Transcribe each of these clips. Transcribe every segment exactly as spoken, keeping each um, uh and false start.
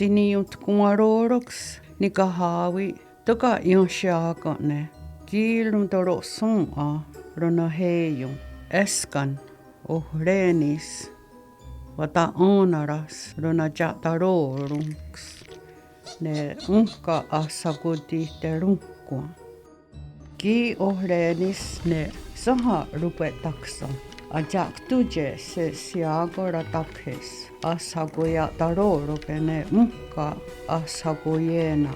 Tsi niiontkonhwaró:roks nikahá:wi, tóka' ienhsiá:ken'ne' kí:ken rontoró'shòn:'a ronahé:ion', énska ohré:nis wata'én:nara's ronatia'taró:ronks ne ónhka ahshakotihterónhkwa. Ki' ohré:nis ne sénha ronpwe'táksen atia'któntie' se'shià:ko ratákhes ahshakoia'taró:roke' ne ónhka ahshakoié:na'.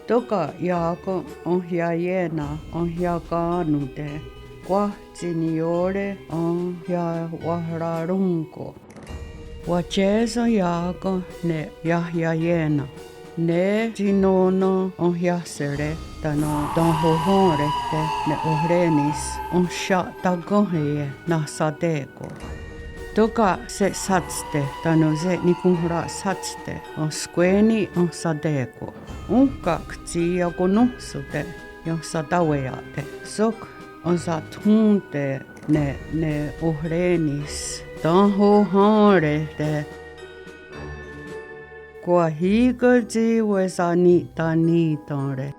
Tóka' iá:ken enhiaié:na' enhiakà:nonte', kwah tsi niió:re enhiawahraròn:ko'. Watié:sen iá:ken ne iahiaié:na'. Ne tsi nó:nen enhiáhsere' tánon tenhohén:rehte' ne ohré:nis enhsia'takénhie' nahsaté:kon. Tóka' se'shátste' tánon se'nikonhra'shátste' enskwé:ni' nahsaté:kon. Ónhka tsi iakonónhsote' ienhsatáweia'te'. Sok ensathón:te' ne, ne ohré:nis tenhohén:rehte'. Kwah í:ken tsi wesani'tanitén:re'.